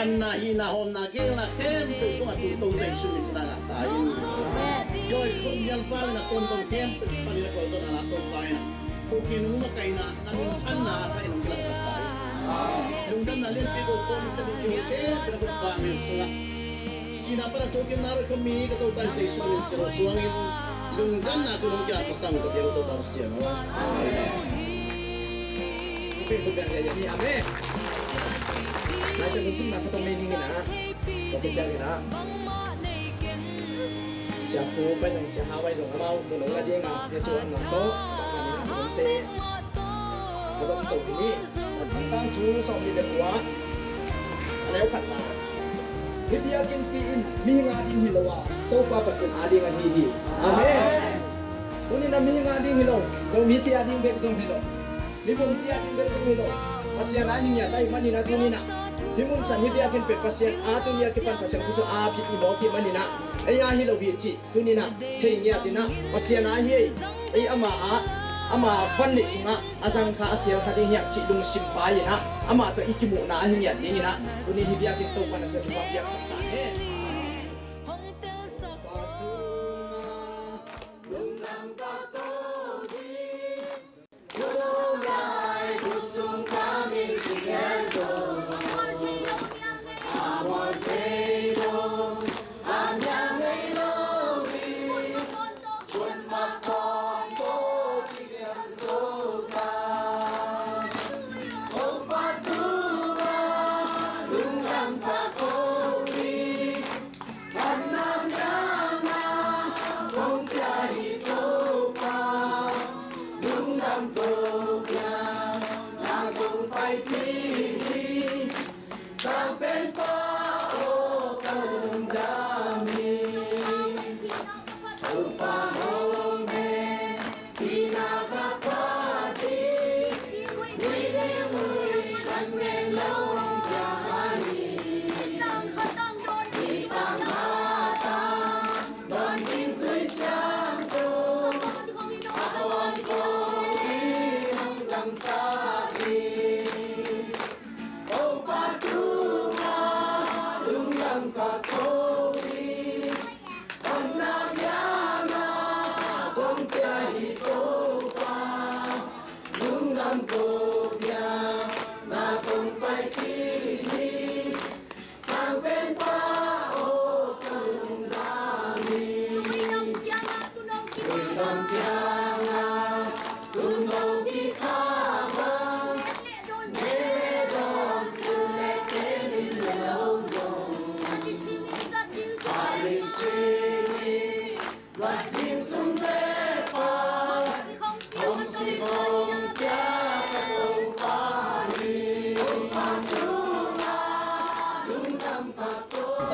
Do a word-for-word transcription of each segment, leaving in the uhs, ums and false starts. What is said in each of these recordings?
Na hihna hawmna gelna khempeuh tungah tuto Jesu min tawh na ngah ta in. Joy khop mial valin a tuamtuam khempeuh panin a kawlzawhna na Topa in a pukin hong makaihna na minthanna a thain hong kilangsak ta in. Lungdamna lianpi ko kawm ka ding i hong khempeuh na khut vak min sungah sihna pan a thukimna roi khami ka Topa Jesu min siro suangin lungdamna tun hong kia ka sang ka bia ko Topa Pasian aw. Amen. Amen. Laisiangtho simna khat hong nei ning in ah, ka kiciang in ah, Sia Fu pai zong, Sia Hau pai zong, amau nunung na ding a, hia cu an mah tawh bang manin a nungte a zom to hi ni. A Thangtang thu sawm nih le kua, a neu khatna, hih biakinnpi in mihing a ding hi lo a, Topa Pasian a ding ahi hi. Amen. Tuni na mihing a ding hi lo, Zomite a ding bek zong hi lo, mivomte a ding bek zong hi lo, Pasian a hi ngiat ahih manin a tuni na hih mun san hih biakinn pen Pasian a tuni a kipan Pasian khut cu a phit i mawk ahih manin a ei a hi lo hi cih tuni na thei ngiat in a Pasian a hi ei, ei ama a, ama van neih sungah a zang kha a kial kha ding hiam cih lungsim pai in a amah tawh i kimuhna a hi ngiat ding in a tuni hih biakinn Topa na tawh thupha piaksak ta hen.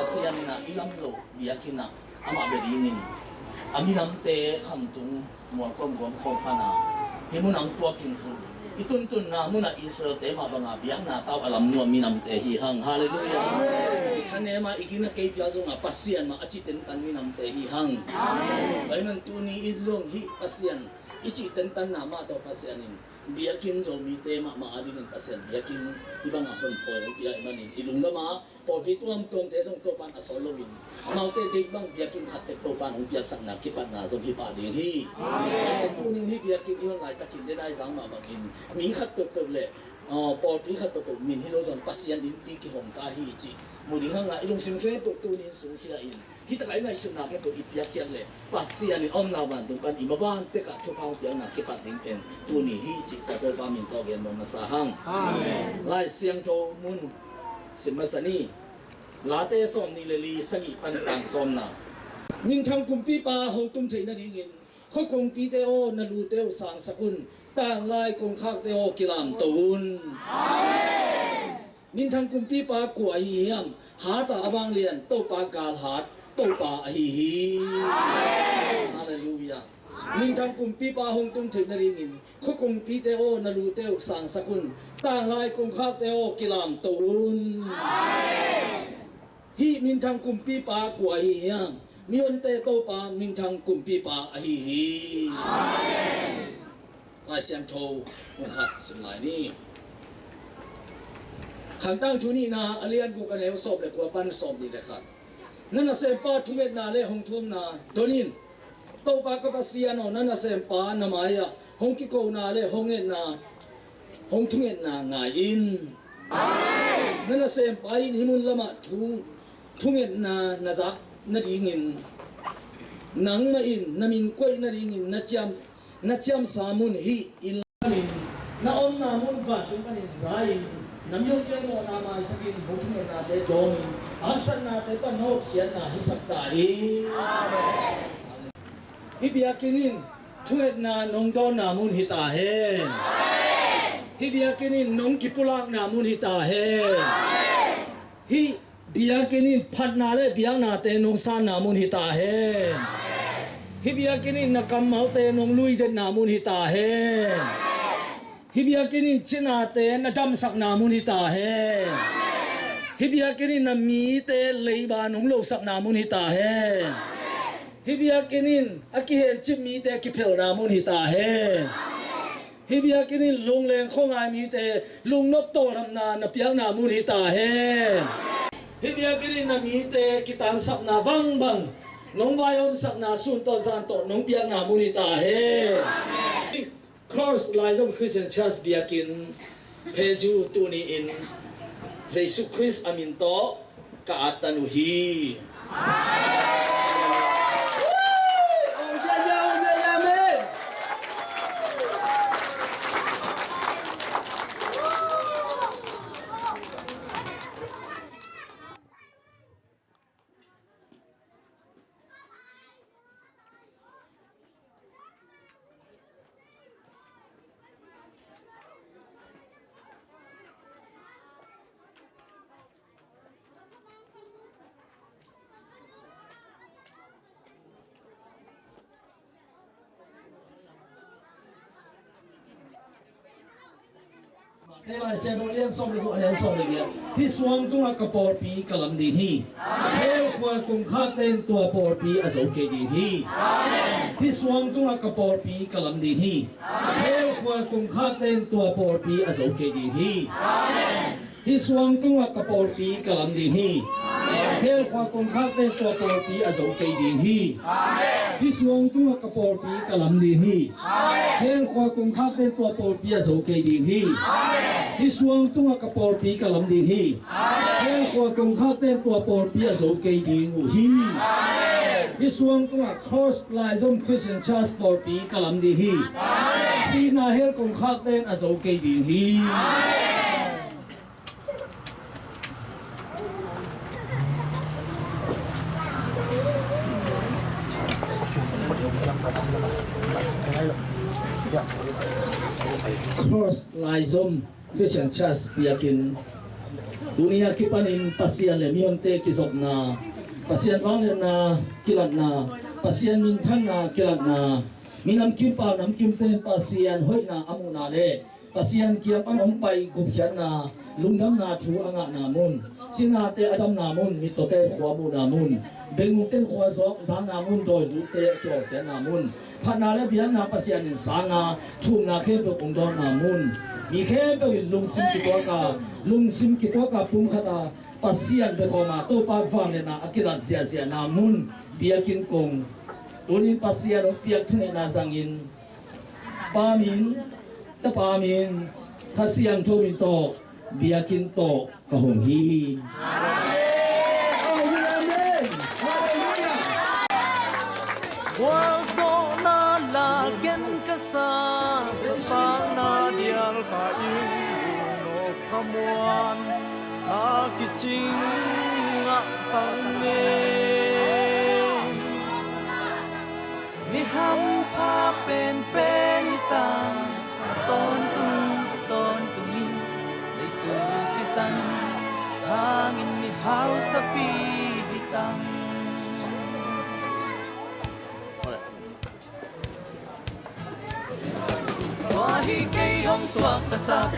Pasian in a i lam lo biakinn ah amah bia dingin a minamte khamtung mual kawmkawm kawm pana hih mun ang tuakin tun i tuntunna munah Israelte mah banga biakna tau a lam nuam minamte hi hang. Halleluiah. I thanem a i gina kei pial zongah Pasian mah a cih tentan minamte hi hang. Tua ahih man tuni in zong hih Pasian i cih tentanna mah tawh Pasian in biakinn Zomite mahmah a dingin Pasian biakinn hih bangah honpawi hong pia ahih manin i lungdam a pawlpi tuamtuamte zong Topan a sawl loin amaute deih bang biakinn khat tek Topan hong piaksakna kipatna zong hi pah ding hi. Amen. Aite tunin hih biakinn i hon laitakin denai zang mah bangin mi khat peuhpeuh le, aw, pawlpi khat peuhpeuh min hi lo zong Pasian innpi kihong ta hi cih mu ding hanga i lungsim khempeuh tunin sungkhia in hih takah i ngaihsutna khempeuh i piakkhiat le Pasian in a omna vantung pan i maban tekah thupha hong piakna kipat ding pen tuni hi cih ka Topa min tawh gen nuam masa hang. Amen. Lai Siangtho mun sim masa ni. Late sawm nih le li, sagih pan tang sawmna. Minthang kumpipa hong tum theih nadingin khua kongpite aw, na lute uh sangsak un. Tanglai kongkhakte aw, kilamto un. Amen. Minthang kumpipa kua ahi hiam? Hat a vanglian Topa galhat Topa ahi hi. Amen. Halleluiah. Minthang kumpipa hong tum theih nadingin khua kongpite aw, na lute uh sangsak un. Tanglai kongkhakte aw, kilamto un. Amen. Hih minthang kumpipa kua ahi hiam? Mihonte Topa minthang kumpipa ahi hi. Amen. Lai Siangtho mun khat sim lai ni. Khangtang thu nihna a lian guk a neu sawm le kua pan sawm nih le khat. Na nasempa thungetna le hong thumna don in. Topa ka Pasian aw, na nasempa na mai-ah hong kikona le hong ngetna, hong thungetna ngai in. Na nasempa in hih mun lamah thu, thungetna na zak nadingin, nangmah in na min koih nadingin na ciam, na ciamsa mun hih inn panin, na omna mun vantung panin za in, na mihonte mawhna maisakin, hong thungetnate dawngin, a haksatnate pan na hotkhiatna hisak ta hi. Hih biakinn in thungetna nong dawnna mun hi ta hen. Hih biakinn in nong kipulakna mun hi ta hen. Hih biakinn in phatna le biaknate nong sanna mun hi ta hen. Hih biakinn in na kammalte nong luidetna mun hi ta hen. Hih biakinn in cinate na damsakna mun hi ta hen. Hih biakinn in na mite leiba nong losakna mun hi ta hen. Hih biakinn in a kihencip mite kiphelna mun hi ta hen. Hih biakinn in lungleng khuangai mite lungnop tawlhamna na piakna mun hi ta hen. Hih biakinn in na mite kitangsapna bangbang nong vai omsakna sun tawh zan tawh nong piakna mun hi ta hen. Cross Laizom Christian Church biakinn Pheju tuni-in Jesu Khrist a min tawh ka attan uh hi. Amen. Te Lai Siangtho lian sawm le guk, a neu sawm le giat. Hih suang tungah ka pawlpi ka lam ding hi. Hell khua kongkhakte in tua pawlpi a zo kei ding hi. Hih suang tungah ka pawlpi ka lam ding hi. Hell khua kongkhakte in tua pawlpi a zo kei ding hi. Hih suang tungah ka pawlpi ka lam ding hi. Hell khua kongkhakte in tua pawlpi a zo kei ding hi. Hih suang tungah ka pawlpi ka lam ding hi. Hell khua kongkhakte in tua pawlpi a zo kei ding hi. Hih suang tungah ka pawlpi ka lam ding hi. Hell khua kongkhakte in tua pawlpi a zo kei ding uh hi. Hih suang tungah Cross Laizom Christian Church pawlpi ka lam ding hi. Sihna hell kongkhakte in a zo kei ding hi. Cross Laizom Christian Church biakinn tuni a kipanin Pasian le mihonte kizopna, Pasian vangliatna kilatna, Pasian minthanna kilatna, minam kim pau nam kimte Pasian hoihna a muhna le Pasian kiang pan hong pai gupkhiatna, lungdamna thu a ngahna mun, cinate a damna mun, mittawte khua muhna mun, bengmukte khua zawk zakna mun, dawilukte a kiawlkhiatna mun, phatna le biakna Pasian in sanga, thumna khempeuh hong dawnna mun, mi khempeuh in lungsim kituaka, lungsim kituaka pumkhata Pasian bekhawma Topa vangliatna a kilat ziahziahna mun, biakinn kong. Tunin Pasian hong piak thungetna zangin Pa min, Tapa min, Kha Siangtho min tawh biakinn tawh ka hong hi. Amen. Hallelujah. Gualzawhna la gen ka sa, zampakna dial kha in, lungnop kha muan, a kicing ngah pang e. Mi hampha penpen hi tang, a tawntung tawntungin, Jesu sisan hangin mi hausapi hi tang. Tua hi kei hong suak ka sak,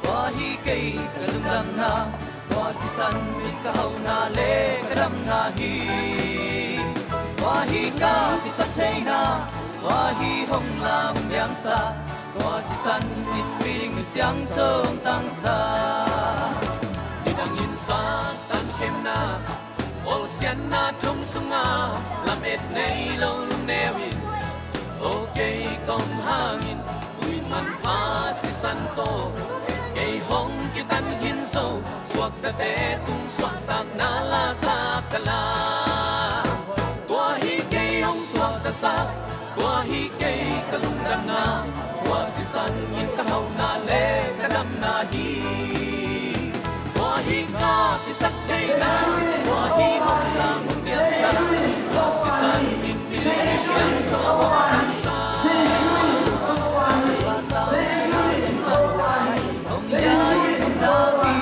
tua hi kei ka lungdamna, tua sisan in ka hauhna le ka damna hi. Tua hi ka kisap theihna, tua hi hong lam liangsa, tua sisan in mi ding mi siangtho hong tangsa. Bawlsiatna thong sungah lamet nei lo lungneu in, aw kei kong hangin tui manpha sisan tawh kei hong kitan khin zo. Suaktate tung suahtakna la sa ka la, tua hi kei hong suaktasak. Tua hi kei ka lungdamna, tua sisan in ka hauhna le ka damna hi. Tua hi ka kisaktheihna, tua hi hong na mun piangsa, tua sisan in Pi Siangtho hong piangsa. Hong yai hong dau hi,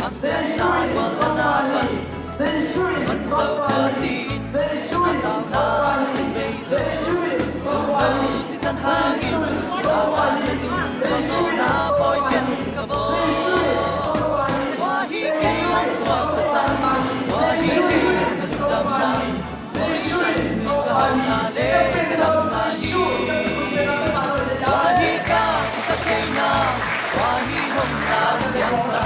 hong siatna gual la na pan. Hong zo tua si in, hong tau na in bei zo. Hong tau sisan hangin, Satan na tung, hong zo na pawi ken ka bawl. Tua hi kei hong suak ka san, tua hi kei hong ka lungdamna. Tua sisan in ka hauhna le ka damna hi. Tua hi ka kisaktheihna, tua hi hong na mun piangsa.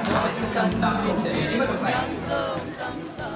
Tua sisan in Pi Siangtho hong piangsa.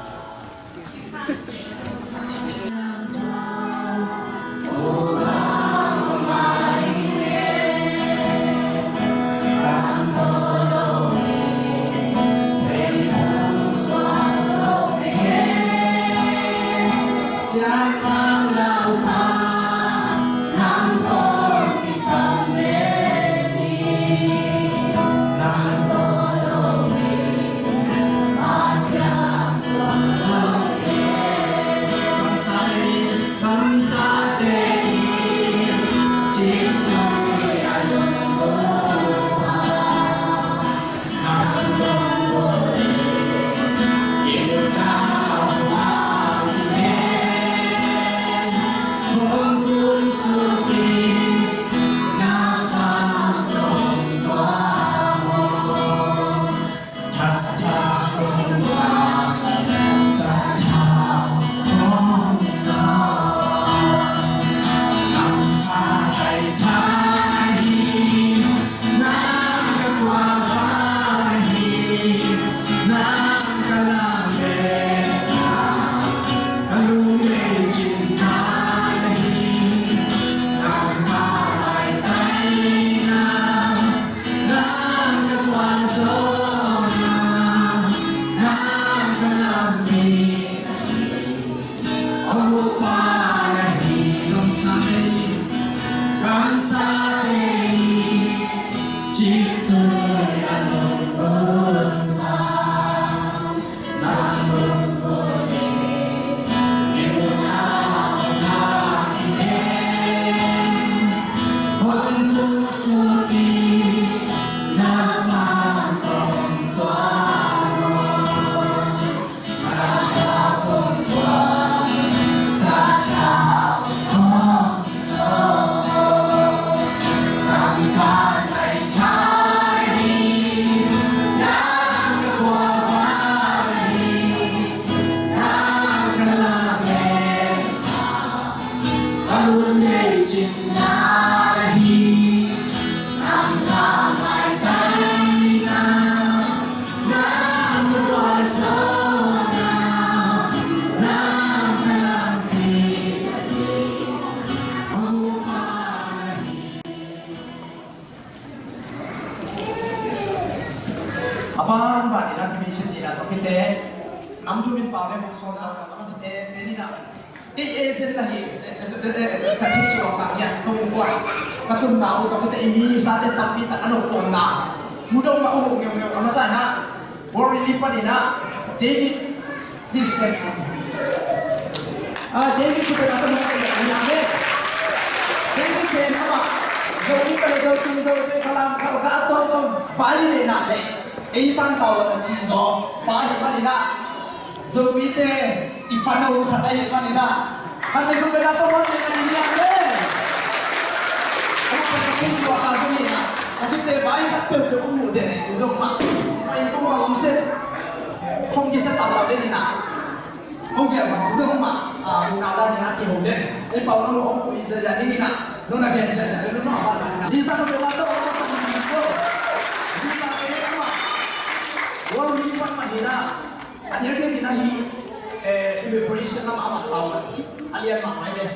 A ban ban in a mission in a tawh kite nam thum in pau le hong sawn lau lau a masa te pen in a ei agent la hi. Ka thei suak ka ngiat ko in kuan ka tunna uh tawh kite i mi sate tampi tak a lo pawnna tu dong mah uh ngeu ngeu a masa in a World Relief Fund in a David Christian. Ah, David Christian a tawh mah in a David pen amah Zomi ka le Zo Chin Zo te ka lam ka ka a tawm tawm vai le na le ei sang tau la na chi zaw pa hi man in a Zomite i pano khat ahi manin ah, khat le khat bel a tawh hong nei a ding hiam le? Khat le khat hong suak a zong hi a, a kite vai khat peuhpeuh hong muh den ei tu dong mah. Pai kong bang hong set, phone kisa tam lo den in ah. Hong gelh mah tu dong mah, a, hong nau dan in ah kiho den. Ei pau nang lo hong pui ziahziah ding in ah. Nong na gen ziahziah ding nong mah a ban in ah. Disa khat bel a tawh hong suak a ding hiam le? Disa khat bel a tawh. World Relief Fund mah hi in ah. A diakdiak in ahi, Preparation lam amah tau a lian mah mai ve.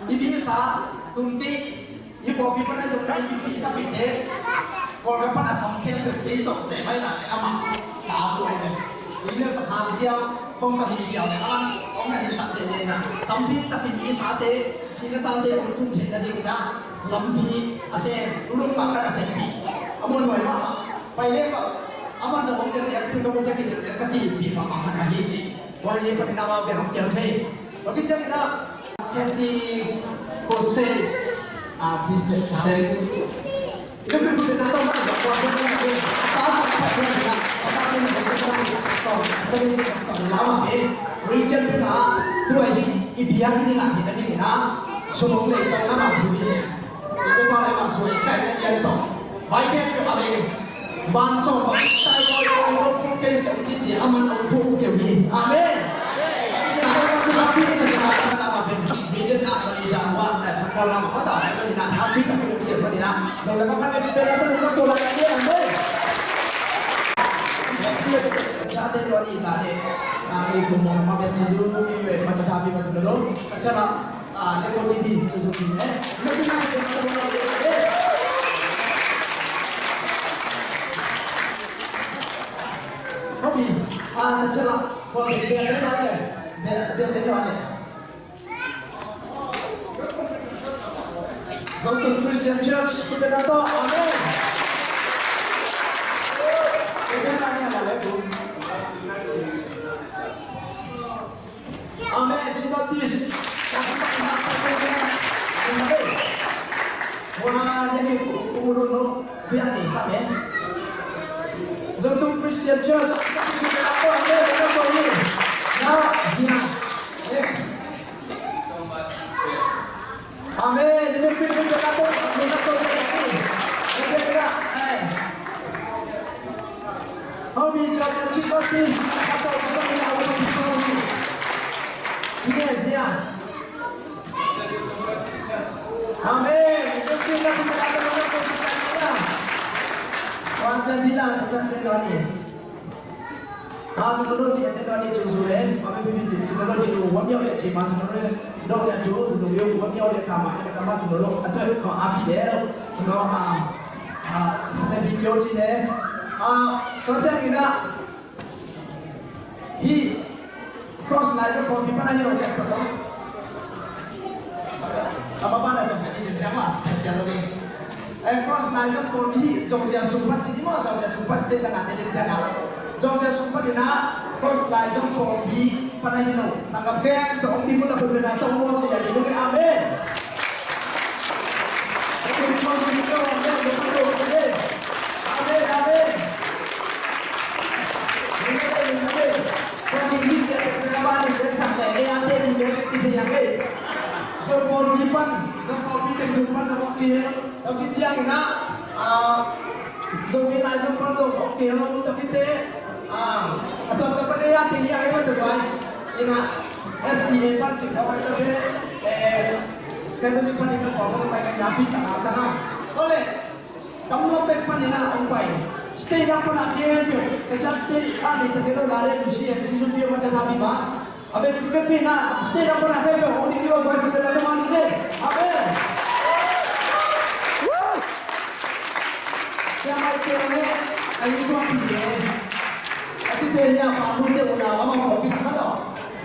I ding sa tunti i pawlpi pan a zong na i bipi i sapite Kawlgam pan a sam khempeuh i tawh seh mai na le amah tau mai ve. I le pakhat ziau fong ka hi ziau le amah ong na hi sak te le na tampi takin i sate sina tate ong tun theih na ding ina lampi a sem lung mah kan a sem pi a muan huai mah mah pai le pa amah zong ong deng deng tun ka mun ciak i deng deng ka pi pi mah mah kan a hi ci. Tua hi panin amau biang hong kial thei. Tua khit ciangin ah Kathy Jose, ah, please stand. Region pen ah tua hi i biak i ding ah hi ka ding in ah sumuk lei tawh na ma thu hi. Tua pa le ma suai kai na ian tawh. Vai khempeuh a veng. Van sawm, van tai, koi, koi, koi, koi, kei, kei, ci, ci, a man, a pu, kei, hi. Amen. Amen. Ah, le ko ti bi, Suzuki, eh. Hobi, ah, na chala, ko be be be be be be be. Zongtun Christian Church, ko be na to, amen. Ko be na ni ala le ko. Amen. Jean Baptiste. Wah, jadi umur no biar ni sampai. Zongtun Christian Church. Amen. Now, Zina. Next. Amen. Ini pin pin kata tu, kata tu. Amen. Hobi Georgia Church Baptist, kata tu, kata tu. Yes, ya. Amen. Ini pin pin kata tu, kata tu. Wan chan dila, chan dila ni. Ah, technology, technology cu zu le, a mi mi mi technology lu wam yau le, chi ma technology dong le tu, lu yau wam yau le, kama, kama technology, a tu, kama a fi le, technology, ah, ah, selebi yau chi le, ah, kau cak ni nak, hi, cross lai tu, kau pipa na yau le, kau tahu. Ama pa na zong ka ding ciang ma special lo ding. Eh, cross lai zong pawlpi hi Georgia sung pan ci ni maw, Georgia sung pan state na ngah te ding ciang a. Georgia sung pan ina cross lai zong pawlpi pan a hi lo. Sanggam khempeuh hong ding uh na khut beng a tong maw te a ding uh. Amen. Amen, amen. Amen, amen. Zong pawlpi pan, zong pawlpi teng tung pan zong ok kei. Tua khit ciangin ah, ah, zong mi lai zong pan zong ok kei lo. Tua khit teh, ah, a tuam tua pan ei a teng hi a ei pan tua tua. In ah, S D A pan cik tua pan tua teh, eh, Catholic pan in zong pawlpi pan pai kan napi tak a tak a. Tua leh, Kam lam bek panin ah hong pai. State dang pan a khempeuh, ka church state ah nei ta kei lo la le, Lucy and Jesu pia man ka tha pi ba. A bek bek pi na, state dang pan a khempeuh hong ding ding a buai pi bek a tama ding ding. Amen. Sia mai te ne, a yi tua pi ne. A ti te nia pa mu te u na, a ma ko pi na to.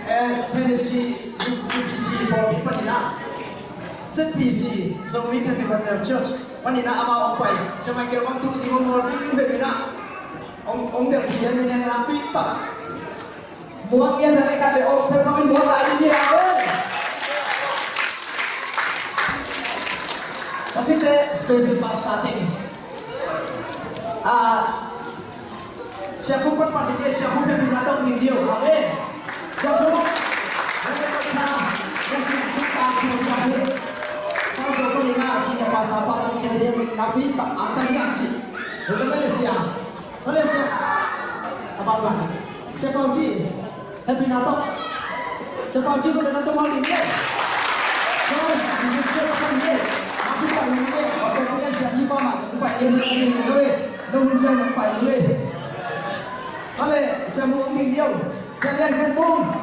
Eh, Tennessee, U B C, for pi panin ah. Z P C, Zomi Pentecostal Church. Panin ah amau hong pai. Sia Michael bang thu ding hong mawl ding ve in ah. Hong, hong delh ding hi a, mi neng lampi tak. Muang ngiat a, neng khat le hong, thang hong in muang lai ding hi a, amen. Tapi te special pastor teng. Ah, Siapu pan pan ding e, siapu pia pina tong ding ding. Amen. Siapu. Amen. Kau sa ko ni nga senior pastor pa tong ding ding. Napi tak angkat yang ci. Bukan Malaysia. Malaysia. Apa apa ni? Siapa ci? Happy Natal. Siapa ci ko Natal mau ding e. So, this is just fun here. Aku tak ni e. Oke, kita siap ni pa ma. Siapa ini ini ni. Nung cang nampai lui. Kale, sia Mung Ming Liu, sia Lian Khen Mung.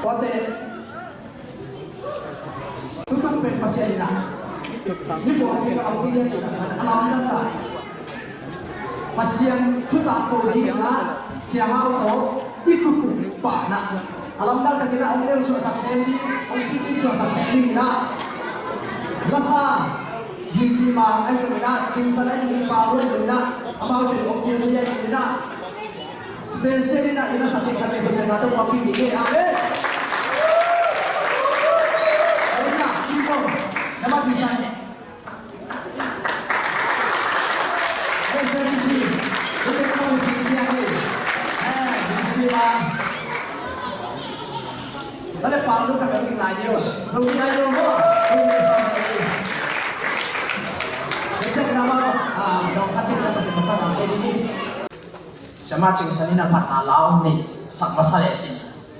Tuate, tutung pen Pasian in ah, mi pawlpi ka lampi lian suah a lamdang ta. Pasian thutak ko ding a, Sia Hau tawh i kukup pahna a lamdang takin ah hong neu suahsak sem ding, hong picin suahsak sem ding in ah, lasa, G C Mang ahi zongin ah, Cingsan ahi zongin, Pau ahi zongin ah, amaute hong kil lian in ah, special in ah i lasa teng khat le hun le na tawh buak ding hi. Amen. Amen. Siamah Cingsan. Siamah Cingsan in a phatna la hong neisak masa lecin,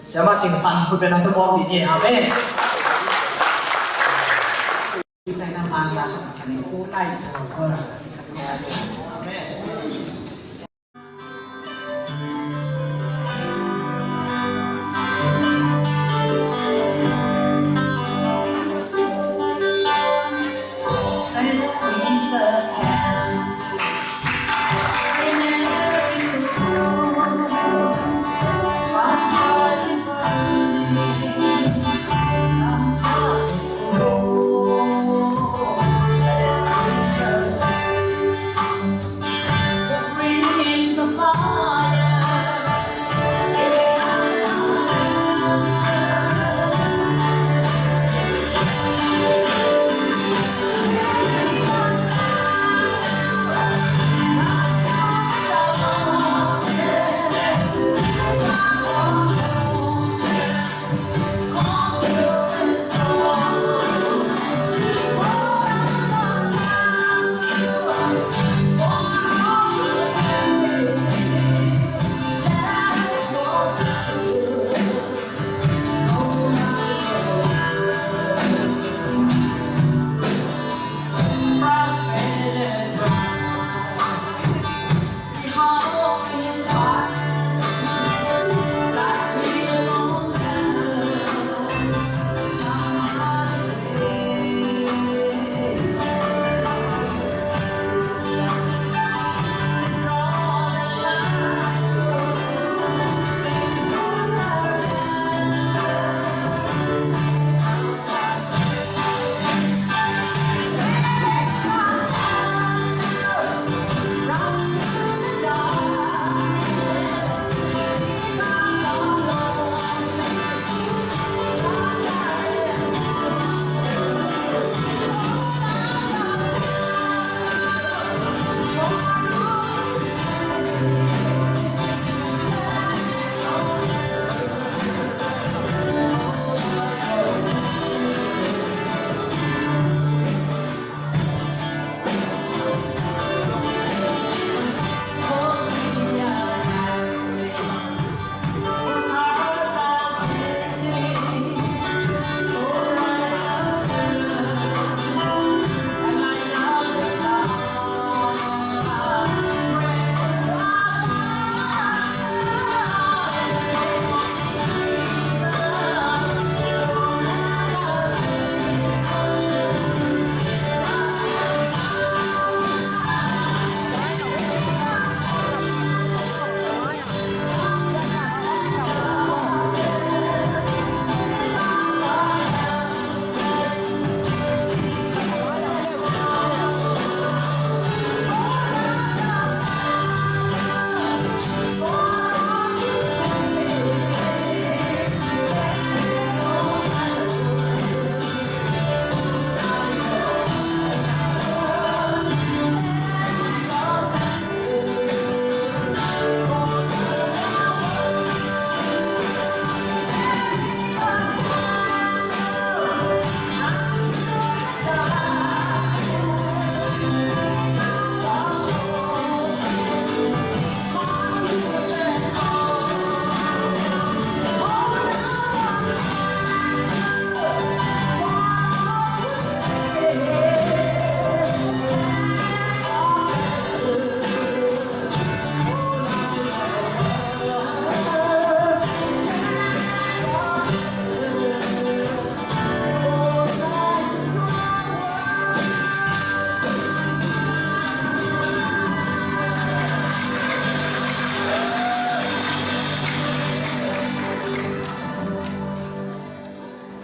Siamah Cingsan khut beng a tawh buak ding hi. Amen.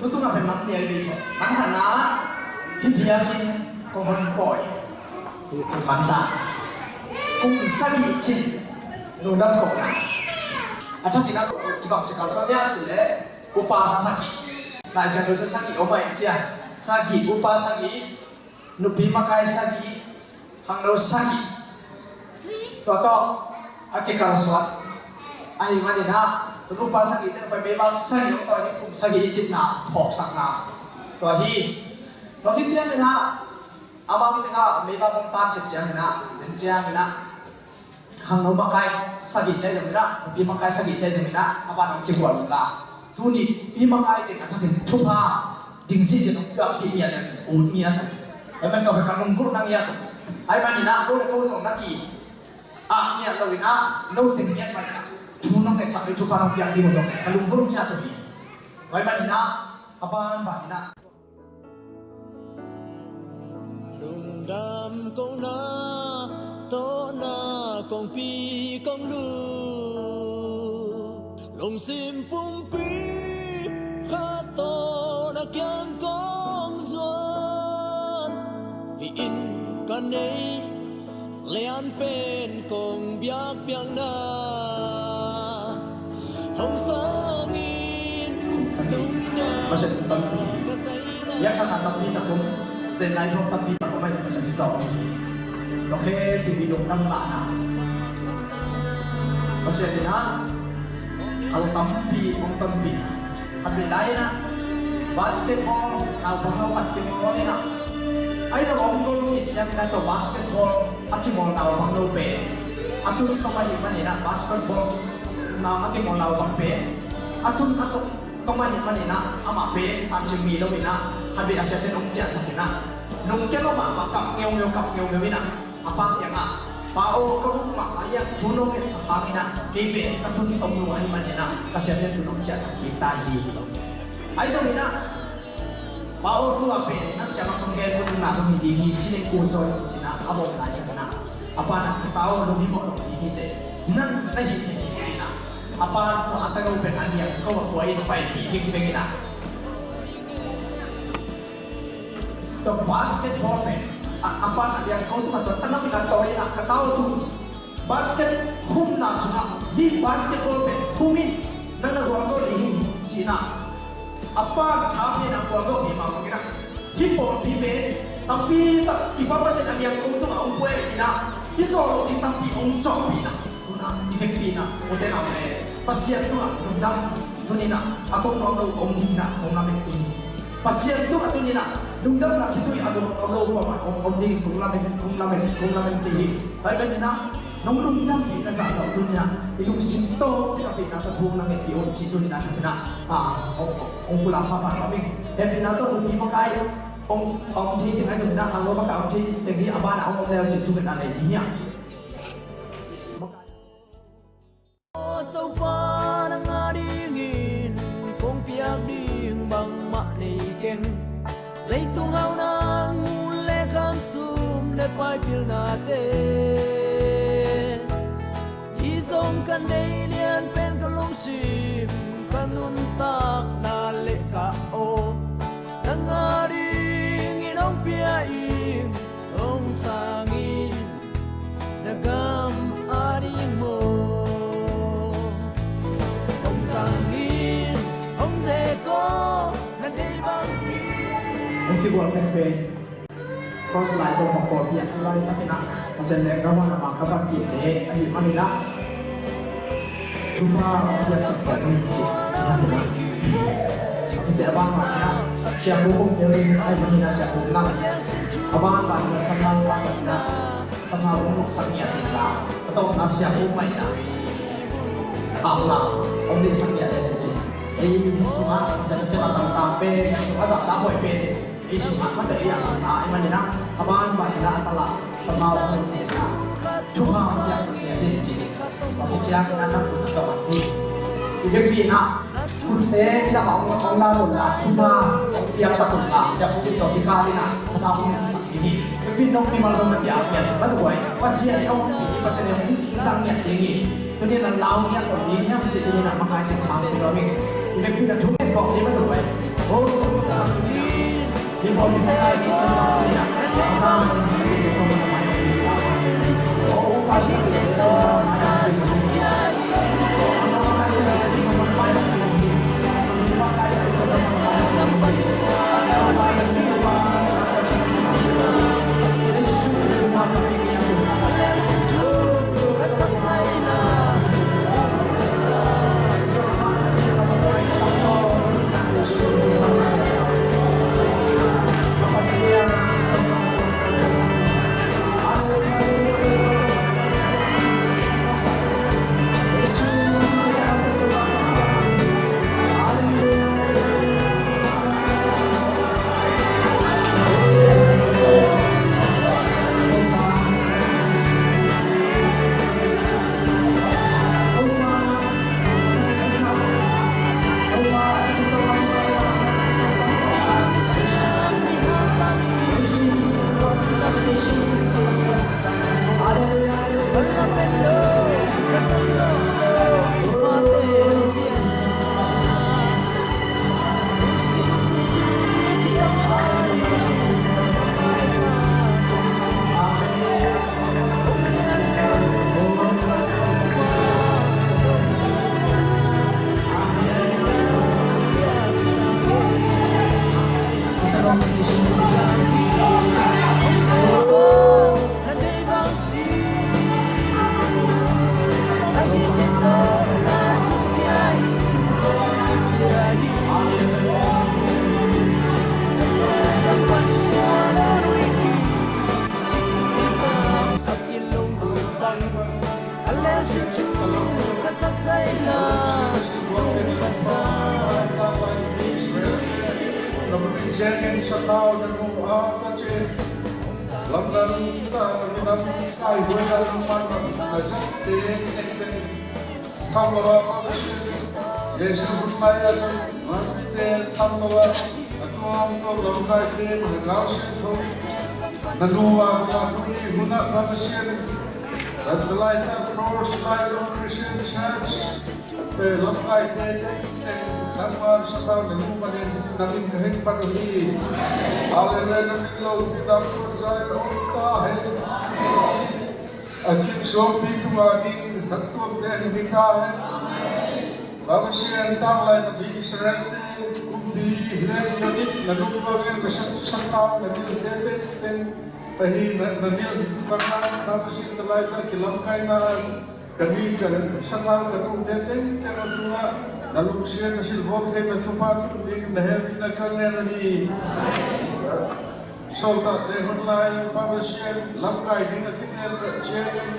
Tungah pen nam nih a i bei thawh. Nam khatna, hih biakinn kong hon pawi. Kum man ta. Kum sagih cin lungdam kohna. A thakin a kibang ci kalsuan hiam cih leh upa sagih. Lai Siangtho sagih om a i ci a. Sagih, upa sagih. Nupi makai sagih, khangno sagih. Tua tawh a kikalsuan. Ahih manin ah, tu upa sagih teng pai meibang sagih hong tawh ding kum sagih i citna phawksakna. Tua hi. Tua hi ciangin ah, amau tengah meibang hong tan khit ciangin ah, den ciangin ah, khangno makai sagihte zong in ah, nupi makai sagihte zong in ah, a ban hong kigual un la. Tuni nupi makai teng a thakin thupha ding ziahziah hong piakpih ngiat leng cin ut ngiat uh. Tua man tua pen ka lunggulh na ngiat uh. Ahih manin ah, ko le ko zong na ki-ak ngiat lo in ah, no teng ngiat mah in ah, thu nong ngetsak ding thupha nong piak ding uh zong ka lunggulh ngiat uh hi. Tua ahih manin ah, a banban in ah. Lungdam kohna tawh na kongpi kong lum, lungsim pumpi khat tawh na kiang kong zuan. Hih in ka nei lianpen kong biakpiakna hong sangin lungdam. Pasian tampi, biakpiakna tampi tak om, zen lai thawng tampi tak om, ahi zong Pasian hi zawh ni. Tua khempeuh hi lungdam lahna. Pasian in ah, kal tampi hong tonpih. Khat vei lai in ah, basketball naupang no khat kimawl in ah, ahi zong hong gol khit ciangin ah, tua basketball a kimawl naupang no pen a tun tong ahih manin ah, basketball na a kimawl naupang pen a tun a tong, tong ahih manin ah, amah pen sancing mi lo in ah, khat vei a siate'n hong ciahsak in ah, nung kia lo mahmah, kap ngeungeu, kap ngeungeu in ah, a pa kiangah, Pa aw, ka uk mah a liang, thu nong ngetsak hangin ah, kei pen ka tun tong lo ahih manin ah, ka siate'n thu nong ciahsak kik ta hi. Ahi zongin ah, Pa aw, tu-a pen nang kiangah kong gen, ka ukna zong hi ding hi, si leng ut zaw in, ci-in ah a bawm lai takin ah, a pa'n ah, Ka ta aw, lunghimawh lo ding hi teh, nang na hih thei hi, ci-in ah, a pa'n tua a tano pen a liang ko a kua in paipih ding bek in ah. Tua basketball pen a, a pa'n a liang ko tungah tua tano in a tawi in ah, Ka ta aw, tu basket khumna sungah hih basketball pen khum in, nang na gualzo ding hi, ci-in ah, a pa'n tha pen a gualzawhpih mah bangin ah, hih pawlpi pen tampi tak i Pa Pasian a liang ko tungah hong pua in ah, i zawh loh ding tampi hong zawhpih in ah, tu-in ah i vekpi in ah, ute naute, Pasian tungah lungdam. Tuni-in ah a ko nuam lo om ding in ah kong lamen kei hi. Pasian tungah tuni-in ah lungdamna khitui a nuam lo kuamah om, om ding in kong lamen, kong lamen, kong lamen kei hi. Tua ahih manin ah nong lungdampih na zahzah uh tuni-in ah i lungsim tawh kipahpihna tawh thu hong na ngetpih un, ci-in tuni-in ah thakin ah, ah, hong, hong pulak pahpah nuam ing. Hehpihna tawh nupi makai hong, hong thei teng ahi zongin ah, khangno makai hong thei teng hi, a banah hong om leu cin thungetna nei ding hi hang. Topa, nang a dingin kong piak ding bangmah nei keng. Leitung hau nang mun le kham, sum le pai pilnate, hih zong ka nei lianpen, ka lungsim, ka nuntakna le ka aw, nang a dingin hong pia ing, hong sang ing. Na gam a ding maw? Hong zang in, hong ze ko, na deih bang hi. Hong kigual penpen. Cross lai zong hong kawlpi a, lai takin ah, Pasian lenggah huan a mah ka panpihte ahih manin ah, thupha hong piaksak pah un, ci-in thakin ah, a kite a bangbang in ah, Siapu Kung Neu in, ahih manin ah Siapu Nang, a bangbang in ah Sathau, a bangbang in ah Sathau hong luksak ngiat inla, a tawpna Siapu Mai in ah, a, la hong luksak ngiat le cin cin. Ei sungah Pasian nasem a tangtang pen, ei sungah zahtakhuai pen, ei sungah mate ei a tangtang ahih manin ah, a bangbang in ah a tala Sathau hong luksak ngiat inla, thupha hong piaksak ngiat in, ci-in. Tua khit ciangin ah na khut tawh a hi. I vekpi in ah, khutte i lam ah hong, hong la un la, thupha hong piaksak un la, Siapu Pin tawh kikal in ah, Sathau hong luksak ding hi. Vekpi in nong mimal zong na piak ngiat, mate guai. Pasian in hong honpih hi, Pasian in hong zang ngiat ding hi. Tuni in ah lau ngiat lo ding hiam cih tuni in ah makai teng khang ding lo hi. I vekpi in ah thunget khawm ding, mate guai. Ciangin sathau na nu a ka ci lamdang ta na minam kai huai na lampan na zat te teng teng tham lo a ka si Jesu hun mai a zat ma zui te tham lo a a tuam tuam lamkai te na gau sian tho na nu a ka tu ni hun a ka sian. That the light of Cross Light of Christian Church. Pe lamkai te teng teng nangman sathau na nu manin nangin ka heng pan uh hi. Hallelujah, na min lo pi dam tuan zai na om ta hen. A kim suangpi tunga ding khat tuamte a hing hi ta hen. Baba sian tang lai na bi Israel te kumpi hileng na mit na lung bangin na sat sathau na bil te teng teng ahi na na bil bangin Baba sian na lai ta kilamkaina Kami ka sathau ka nungte tengteng a tungah na lungsiat na silbawl theihna thupha tung ding na hehpihna ka ngen uh hi. Sawltakte hun lai Pa Pasian lamkai ding a kiteel ciangin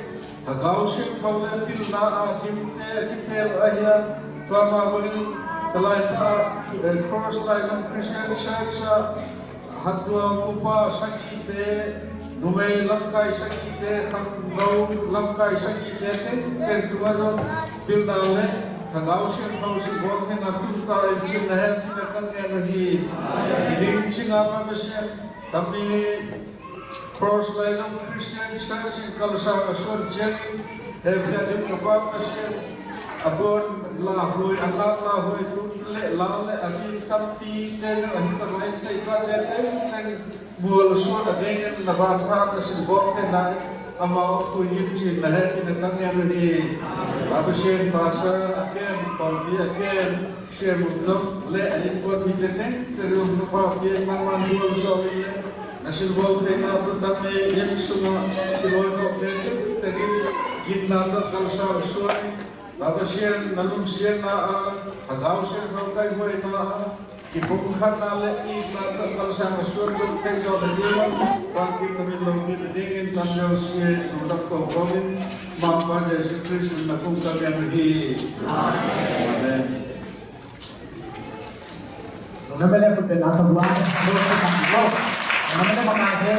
Thagau Siangtho le pilna a dimte a kiteel ahi a, tua mah bangin ka laita ah, eh, Cross Lainam Christian Church ah Hatuam upa sagihte, numei lamkai sagihte, khangno lamkai sagihte tengteng tungah zong pilna le Thagau Siangtho silbawl theihna tung ta in cih na hehpihna ka ngen uh hi. Hi ding cingah Pa Pasian, tami Cross Lainam Christian Church in kalsang a suan ciangin hehpih a dim ka Pa Pasian, a buan lauhuai, a ngak lauhuai thu le la le a ding tampi te nang a hi tak lai in teitei te tengteng mual suan a dingin na vanpha na silbawl theihna in amau pui in cih na hehpihna ka ngen uh hi. Pa Pasian, pastor a kem, pawlpi a kem, siamum zong le a innkuan mite tengteng um nupa pian nangman mual zaw in le na silbawl theihna tun tak ni inn sungah kilawi khawhte tengteng in ginna tawh kalsang suan in Pa Pasian na lungsiatna ah Thagau Siangtho kaihuaina ah kipumkhatna le itna tawh kalsang a suan zong thei zawh na ding un bangkim na min lopih na dingin tam deuh si e. Lungdam kawkaw in Mangpa Jesu Khrist min na kong ka ngen uh hi. Amen. Nome le put na tawh luang lo sa tang lo. Nome le mangate.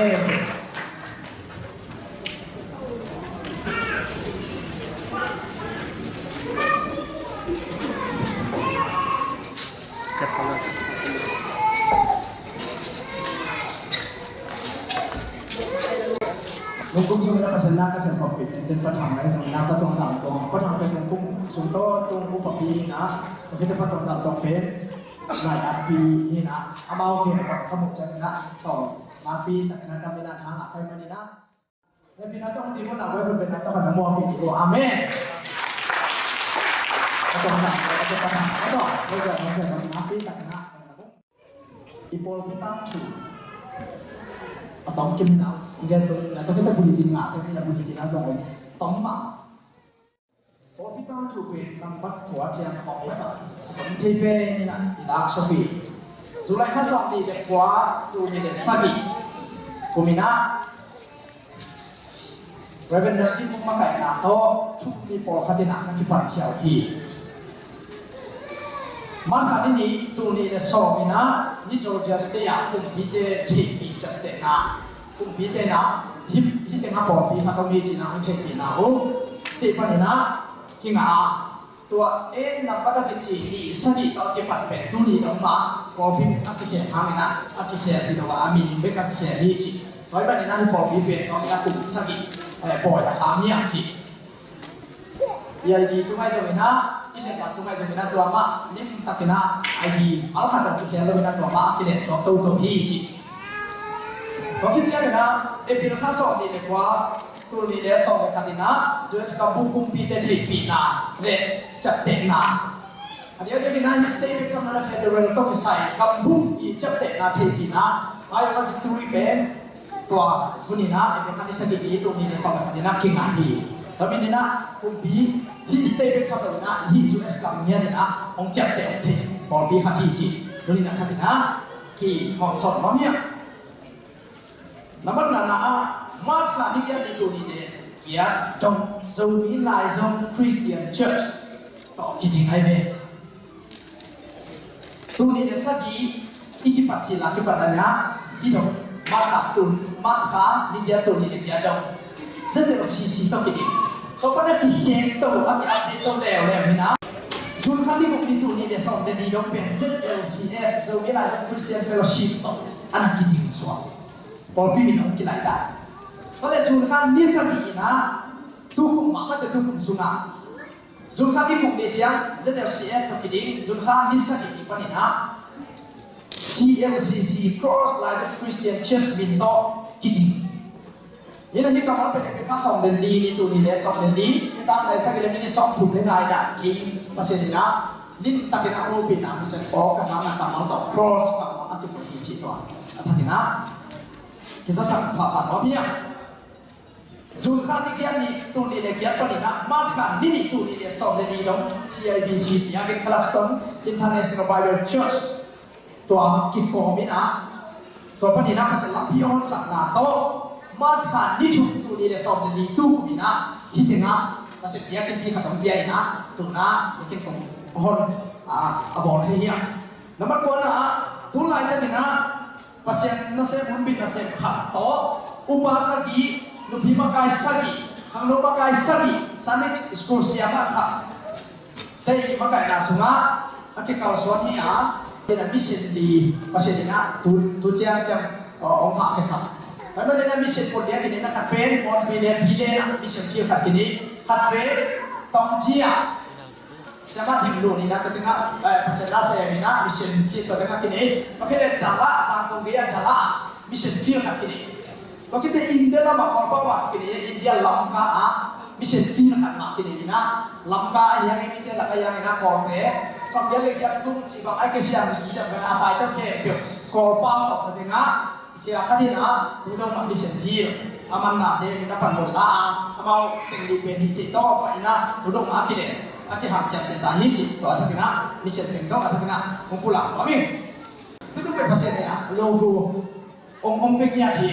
Nungkum sung na kasan na kasan pawlpi pen pen pathang na isang na patong tang tong pathang pen nungkum sung to tung ku papi na papi te patong tang tong pen. Lai nakpi hi na, amau ke ka mu ciang na, tawh nakpi takin a dam in a, hang a kai man in a. Hehpihna tawh hong ding un a, Bible pen na tawh kan na muak pih ding uh. Amen. A tawh na, a tawh na, a tawh na, a tawh na, nakpi takin a. I pawlpi tangthu a tom kim hi na, i gen tung na, tawh kita bulletin ngah, tawh kita bulletin a zong om. Tom mah. Pawlpi tangthu pen nambat kua ciang khawng i tam, a tom thei pen in a, i lak sawk hi. July kha sawm nih le kua, tul nih le sagih kum in a, Reverend David Mung makaihna tawh thukmi pawlkhat in a ka kipankhia uh hi. March kha ni nih, tul nih le sawm in a, hih Georgia State ah kumpite theihpih ciaptehna, kumpite in a, hih, hih teng ah pawlpi khat om hi ci-in a hong theihpihna uh state panin a kingah a, tua en nambat a kici nih sagih tawh a kipan pen tuni dong mah pawlpi a kikhel hangin a, a kikhel hi lo a, a min bek a kikhel hi ci. Tua ahih manin a hih pawlpi pen kong in a kum sagih, eh, pawi a kham hiam ci. I ID tung ahi zongin a, i network tung ahi zongin a, tua mah lim takin a ID mal khat zong kikhel lo in a, tua mah a kilen suak toto hi ci. Tua khit ciangin a, April kha sawm nih le kua, tul nih le sawm le khat in a, U S gam bup kumpite theihpihna le ciaptehna. A diakdiak in a, hih state bek tham lo in a, federal tawh kisai gam bup i ciaptehna theihpihna, Iowa City pen tua hun in a, April kha ni sagih ni, tul nih le sawm le khat in a kingah hi. Tua manin a, kumpi hih state bek tham lo in a, hih U S gam ngiat in a hong ciapteh hong thei pawlpi khat hi ci. Tua manin a khat in a kihawmsawn nuam hi a. Nambat ngana ah, March kha ni giat ni, tul nih le giat dong, Zomi Laizom Christian Church tawh kiding ahi ve. Tul nih le sagih i kipat cil a kipan a na, hi dong, March kha tul, March kha ni giat, tul nih le giat dong, Z L C C tawh kiding. Tua pan a kikhek to, a ki-update to leuleu hi na. June kha ni guk ni, tul nih le sawm le li dong pen Z L C F, Zomi Laizom Christian Fellowship tawh a na kiding suak. Pawlpi min hong kilaidan. Tua leh June kha ni sagih in a, tukum mahmah teh tukum sungah, June kha ni guk ni ciang Z L C F tawh kiding, June kha ni sagih ni panin a, C L C C, Cross Laizom Christian Church min tawh kiding. Hi na, hih kammal pen April kha sawm le li ni, tul nih le sawm le li, nitak nai sagih le minit sawmthum le nga in a, kei Pasian in a lim takin a hong hopihna, Pasian aw ka zakna kammal tawh cross kammal a kipua hi ci tua. A thakin a kizasak phapha nuam hi a. June kha ni giat ni, tul nih le giat panin a, March kha ni nih, tul nih le sawm le li dong, C I B C, Biakinn Clarkston International Bible Church, tua kikawm in a, tua panin a Pasian lampi a honsakna tawh, March kha ni thum, tul nih le sawm le li, tukum in a, hih teng ah Pasian biakinnpi khat hong pia in a, tu-in a biakinn kong hon a, a bawl thei hi a. Nambat kuana ah, tu laitak in a Pasian nasem, hunbit nasem khat tawh, upa sagih, nupi makai sagih, khangno makai sagih, Sunday school siamah khat, tei makaihna sungah a kikalsuan hi a, tena mission li Pasian in a tu, tu ciangciang, uh, hong hahkhiasak. Tua manin a mission pawlpi a kinei na, khat pen Mawnpi le Pile na mission field khat kinei, khat pen Taunggyi ah Siamah Thim Lun in a tua teng ah, eh, Pasian la sem in a mission field tua teng ah kinei. Tua khit leh Dalat, Zangkong gei a Dalat ah mission field khat kinei. Tua khit leh India lam ah Kawlpau ah tua kinei, India Lamka ah mission field khat mah kinei in a, Lamka a hiang in, India lak a hiang in a Kawlte sawmgiat le giat tung cih bang a kisiam, kisiam bang a tai tawh khempeuh Kawlpau tawh tua teng ah Sia khat in a, tu dong mah mission field a manna sem in a pan bawl la a, amau teng li pen hi cih tawh mah in a, tu dong mah a kilen, a kiham ciamteh ta hi cih tua a thakin a, mission teng zong a thakin a hong pulak nuam ing. Tu dong pen Pasian in a logo hong, hong pia ngiat hi.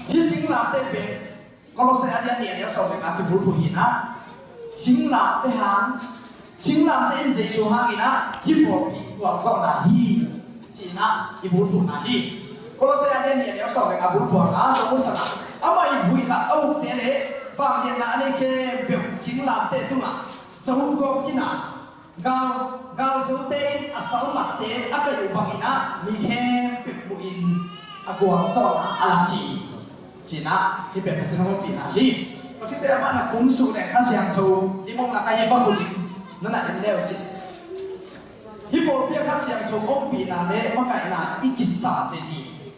Hih singlamteh pen Kolose a lian nih a neu sawm le nga kibulphuh hi na, singlamteh hang, singlamteh in Jesu hangin a hih pawlpi gualzawhna hi, ci-in a i bulphuhna hi. Kolose a lian nih a neu sawm le nga bulphuh hang a, Paul in a, amah in huih lak a ukte le vangliatna a nei khempeuh singlamteh tungah zo gawp in a, Gal, galzote in a salmatte a kaih uh bangin a mi khempeuh muhin a gualzawhna a lak hi. Ci-in a hih pen Pasian hopihna hi. Tua khit teh amah na kum suk leh Kha Siangtho limong lak a hi bang uh ding na na en le uh cin. Hih pawlpi ah Kha Siangtho ompihna le makaihna i kisate ni.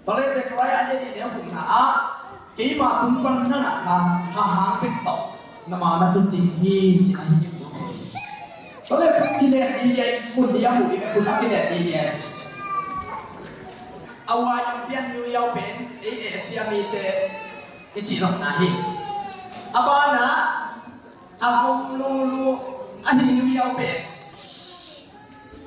Tua le Zechariah a lian nih neu gukna ah, keima tung pan na ngah kha, kha hang bek tawh na ma na tut ding hi, ci-in a hi. Tua le khut kilen ding hi, mun ding a mu ding, khut a kilen ding hi. A uai a pian New Year pen ei Asia mite i cih nopna hi. A banah a vom lulu a hi New Year pen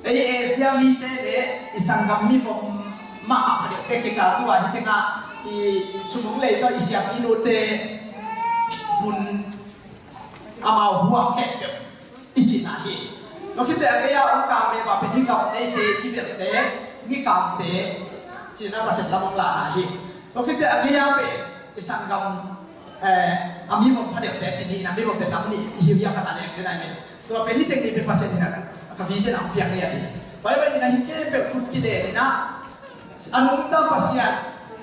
ei Asia mite le i sanggam mi vom mah a phadeuhte kikal tua hi tengah i sumung lei tawh i siam i nute vun amau huak khempeuh i cihna hi. Tua khit teh a gei a hong kang mah pen hih gam neite, i belte, Mikangte cihna Pasian lam hong lahna hi. Tua khit teh a gei a pen i sanggam, eh, a mi vom phadeuhte cih hi na, mi vom pen nam nih i hi uh hi a, khat a leng den a hi. Tua pen hih teng nih pen Pasian in a ka vision a hong piak hi a ci. Bible in a hih khempeuh khut kilen in a, a nungta Pasian,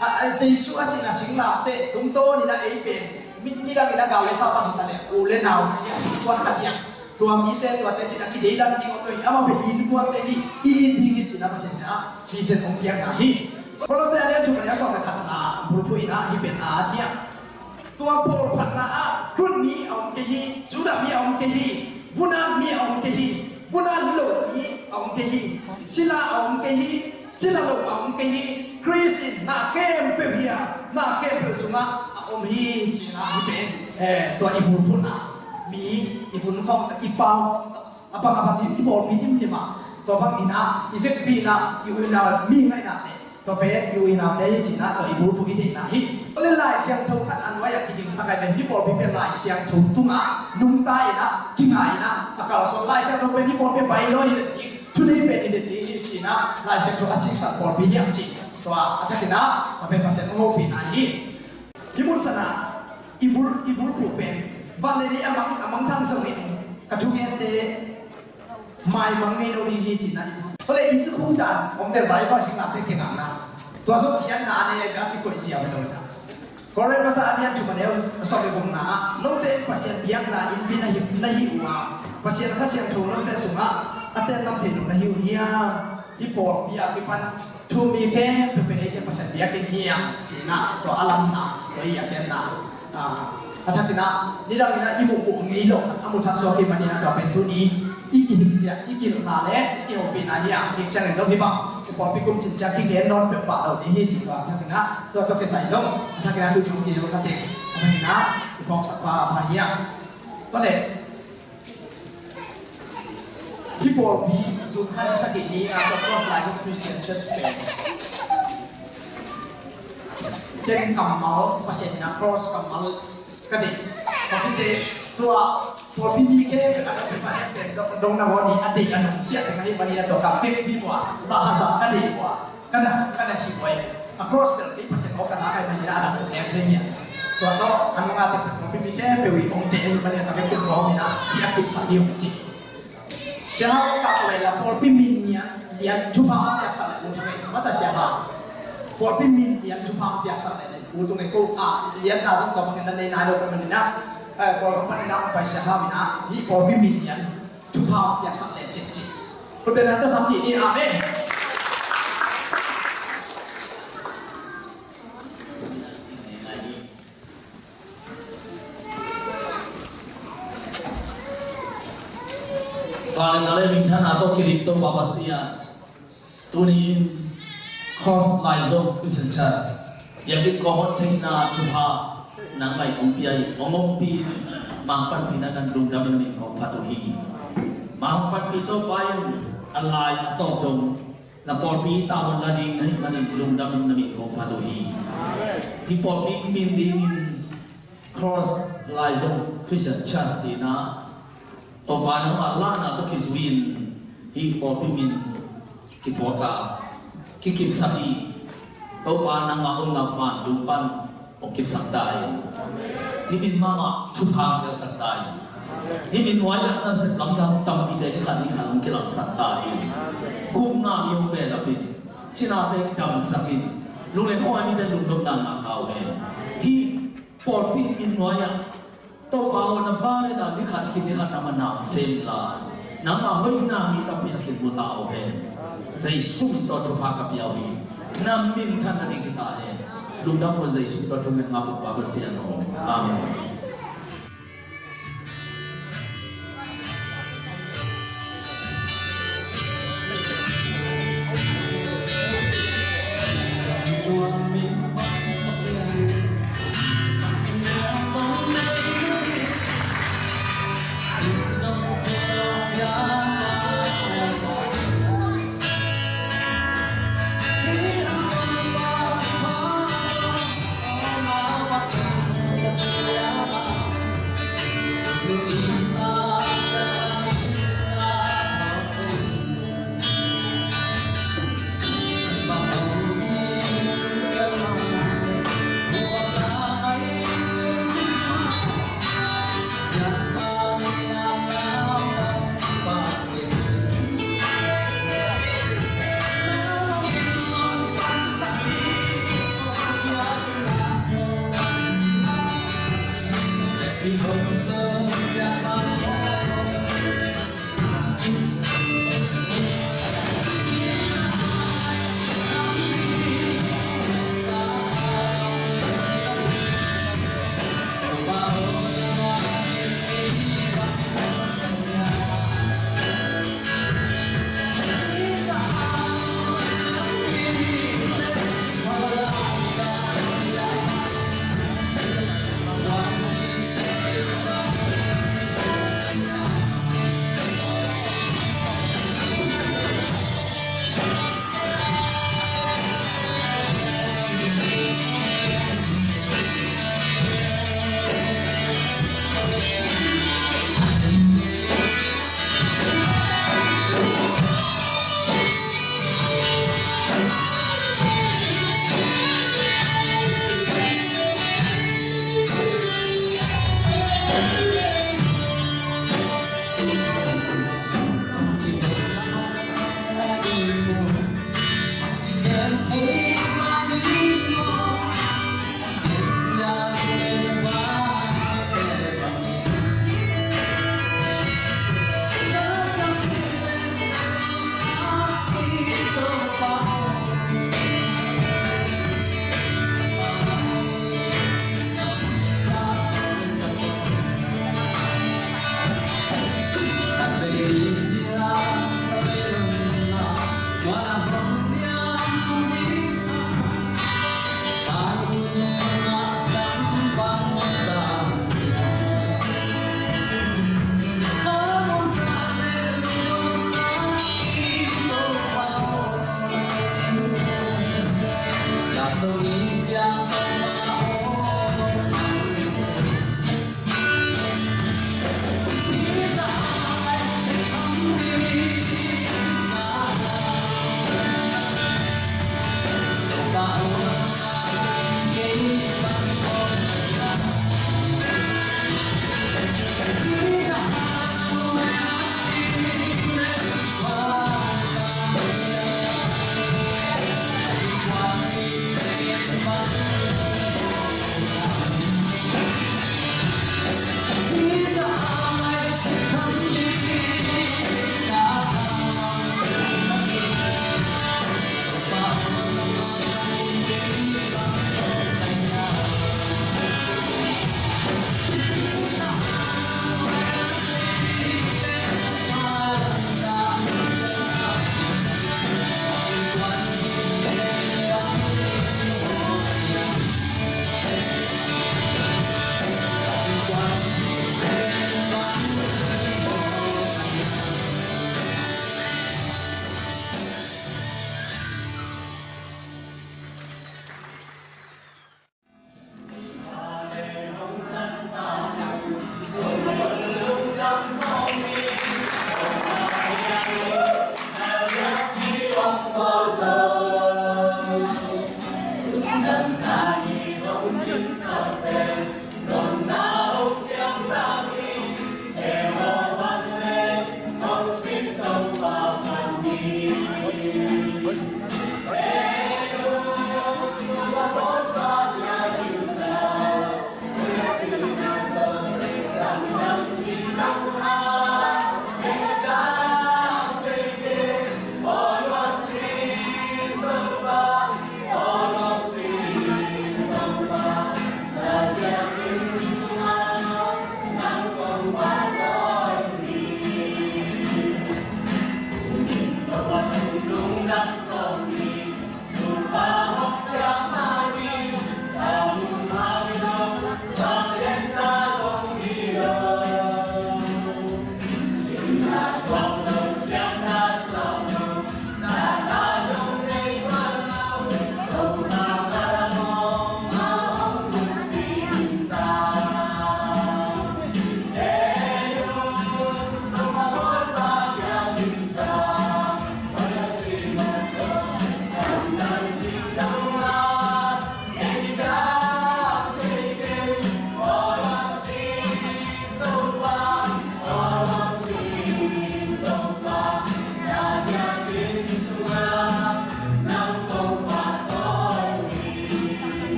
a, a Jesu a sihna singlamteh tungtawn in a ei pen mi, midang in a gal le sa pang hi ta leh, u le nau, tua ka hiam, tua mite, tuate cihna kideidan ding om lo hi, amau pen innkuante hi, i it ding hi cihna Pasian in a vision hong piakna hi. Kolosse a lian thum a neu sawm le khatna bulphuh in a hih pen a hiam. Tua pawlphatna ah Greek mi a om kei hi, Judah mi a om kei hi, vun at mi a om kei hi, vun at lo mi a om kei hi, sila a om kei hi, sila lo a om kei hi, Khrist in na khempeuh hi a, na khempeuh sungah a om hi, cihna hi pen, eh, tua i bulphuhna, mi i vun khawm, i pau khawm, a bang a bang i pawlpi dimdim a, tua bang in a, i vekpi in a, i u i nau mi ngaihna te, tua pen i u i nau te hi cihna, tua i bulphuh i theihna hi. Tua le Lai Siangtho khat a nuai a kidingsak a hi pen hih pawlpi pen Lai Siangtho tungah nungta in a, kinga in a, a kalsuan. Lai Siangtho pen hih pawlpi a bylaw hi den ding, thunei pen hi den ding hi cihna, Lai Siangtho a siksan pawlpi hiam cih. Tua a thakin a, tua pen Pasian hong hopihna hi. Hih mun sanah i bul, i bulphuh pen van le lei a mang, a mangthang zongin ka thugente maimang ngei lo ding hi cihna i bul. Tua le i tukhum dan om bel Bible singlamteh kingakna, tua zong khiatna a nei a kikoih zia ve lo na. Korin masa a lian thum a neu sawm le gukna ah, note in Pasian biakna innpi na hi, na hi uh a, Pasian Kha Siangtho note sungah a tenlam thei lo na hi uh hiam? Hih pawlpi a kipan thu mi khempeuh pen eite Pasian biakinn hiam cihna, tua a lamna, tua i a tenna. Ah, a thakin a, nidang in a i muhmuh ngei lo a mu thak suak hi manin a, tua pen tuni i kihilh ciang, i kihilhna le i kihopihna hi a, hih ciangin zong hih bang i pawlpi kum cin ciang kigen nawn peuhmah lo ding hi ci, tua a thakin a, tua tawh kisai zong a thakin a tuni hong kihilh kha teng a thakin a i phawksak pha, pha hi a. Tua le Hih pawlpi June kha ni sagih ni a, tua Cross Lai Zong Christian Church pen ken kammal, Pasian in a cross kammal ka deih. Ka kite tua pawlpi mi ke ka dong na ni a deih a nungsiah teng ahi manin a, tua ka fek hi mua, za ha za ka deih mua. Ka na, ka na thih buai. A cross bel kei Pasian aw ka za kai manin a, a dang ka thei thei hi a. Tua tawh a nungah teng pawlpi mi khempeuh i hong thei hi manin a, ka vekpi hong in a, i a kipsak hi hong ci. Sia Hau ka kawei la pawlpi min nian lian thupha piaksak le ut hang ei. Mata Sia Hau. Pawlpi min nian thupha piaksak le cin ut hang ei ko a, lian na zong tua bangin na nei nai lo ka manin a. Eh, pawlpi min nian pai Sia Hau in a, hi pawlpi min nian thupha piaksak le cin ci. Khut beng na tawh sam dih ni, amen. Vangliatna le minthanna tawh kidim Topa Pasian, tuni-in Cross Lai Zong Christian Church biakinn kong hon theihna thupha nangmah in hong pia hi. Hong ompih Mang panpihna in lungdam in na min kong phat uh hi. Mang panpih Topa in a lai a tawp zong na pawlpi tavuan la ding na hih manin lungdam in na min kong phat uh hi. Hih pawlpi min dingin Cross Lai Zong Christian Church cihna, Topa nangmah lahna tawh kizui-in hih pawlpi min kiphuak a, kikipsak hi. Topa nangmah omna vantung pan hong kipsak ta in. Hih min mahmah thupha hong piaksak ta in. Hih min nuai-ah nasep lamdang tampite ni khat ni khat hong kilangsak ta in. Gupna mi hong belap in. Cinate hong damsak in. Lungleng khawng a mite lungnopna ngah ta uh hen. Hih pawlpi min nuai-ah Topa aw, na vangliatna ni khat khit ni khat nangmah na hong sem lai. Nangmah hoihna mi tampi a khin mu ta uh hen. Jesu min tawh thupha ka pia uh hi. Na minthan na ding hi ta hen. Lungdam uh Jesu tawh thungen ngak uh Pa Pasian aw. Amen.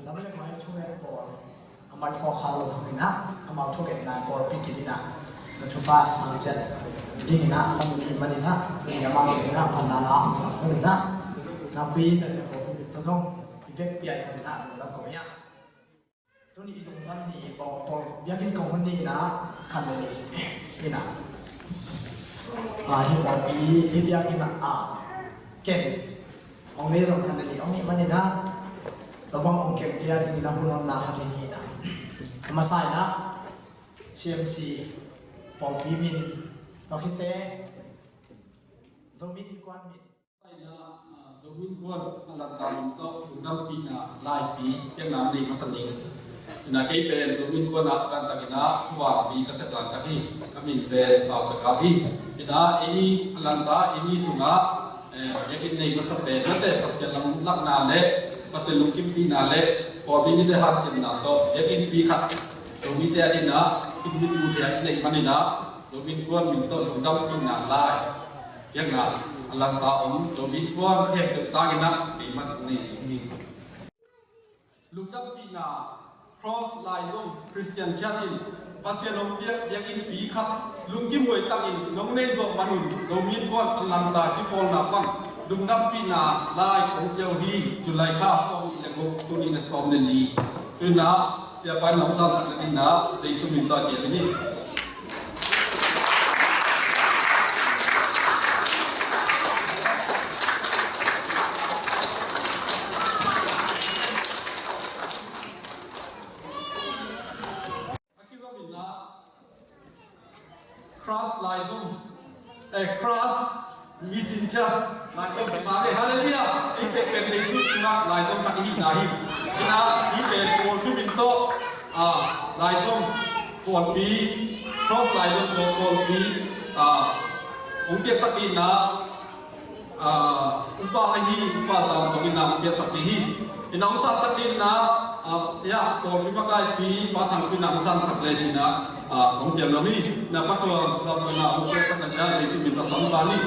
Lam le mai thungen pawl a man khawh kha lo hangin ah, amau thungetna pawlpi kik in ah, na thupha sang ciat dingin ah, a lam kik manin ah, ni amau dingin ah, panna la hong sak dingin ah, nakpi pen le pawlpi ta zong i vekpi a i kan in ah, lo lam ko hi ah. Tuni i lungdam ni, pawl, pawl biakinn kong hun ni in ah, khan le ni in ah. Ah, hi pawlpi, hi biakinn ah, ah, ken Hong nei zong khat le nih hong hih manin ah, tua bang hong kemte a dingin a hun honna khat hi ni in ah. A masa in ah, C M C pawlpi min tawh khit teh, Zomi Innkuan min. Zomi Innkuan a lanta min tawh lungdampihna laipi piakna nei masa ning. Ina kei pen Zomi Innkuan ah a lantak ina thuvangpi ka sak lantak hi. Ka min pen Pau Sa Kap hi. Ina ei mi a lanta ei mi sungah eh, biakinn nei masa pen mate Pasian lamlahna le Pasian lungkimpihna le pawlpi mite hanciamna tawh biakinnpi khat Zomite a dingin ah, innminpite a dingin ah i neih manin ah, Zomi Innkuan min tawh lungdampihna lai. Biakna a lanta om Zomi Innkuan khempeuh tangin ah kei man nei ni. Lungdampihna Cross Laizom Christian Church in Pasian hong piak biakinnpi khat lungkim huai takin nong nei zawh manun Zomi Innkuan a lanta kipawlna pan lungdampihna lai kong pia uh hi. July kha sawmnih le guk, tuni in ah sawm le li. Tu-in ah siapa in hong sansak nadingin ah Jesu min tawh ciah ni. A kizom in ah Cross Laizom, eh, Cross Mission Church Laizom ta le, hallelujah. Ei te pen Jesu sungah Laizom ta i hihna hi. Ina i te pawlpi min tawh, ah, Laizom pawlpi, Cross Laizom tawh pawlpi, ah, hong piaksak in ah, ah, upa ahi, upa Zam Tawng in ah hong piaksak ding hi. Ina hong sansak ding in ah, ah, ya, pawlpi makaipi Pa Thang Pi in ah hong sansak le cin ah, ah, kong ciam lo ni. Ina Pa Tuang Zam Tawng in ah hong piaksak ding in ah Jesu min tawh sam ta ni.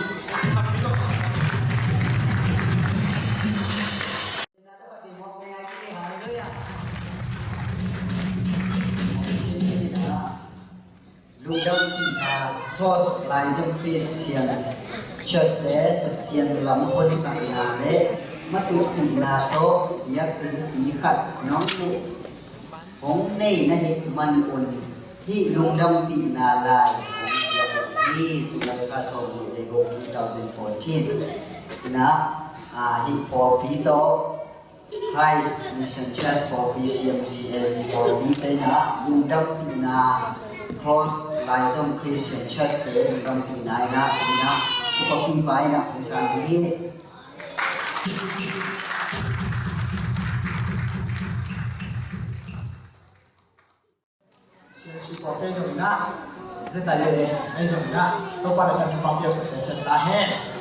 Lungdampihna Cross Laizom Christian Church te Pasian lam honsakna le matuhpihna tawh biakinnpi khat nong neih, hong nei na hih manun hih lungdampihna lai hong piak uh hi. July kha sawmnih le guk, two thousand fourteen. Ina, ah, hih pawlpi tawh Christ Mission Church pawlpi, C M C L C pawlpi te in ah lungdampihna Cross Laizom Christian Church te lungdampihna in ah, in ah upapi pa in ah hong san ding hi. C M C pawlpi zong in ah, Z I A ei zong in ah, Topa na kan pang piak success chat ta hen.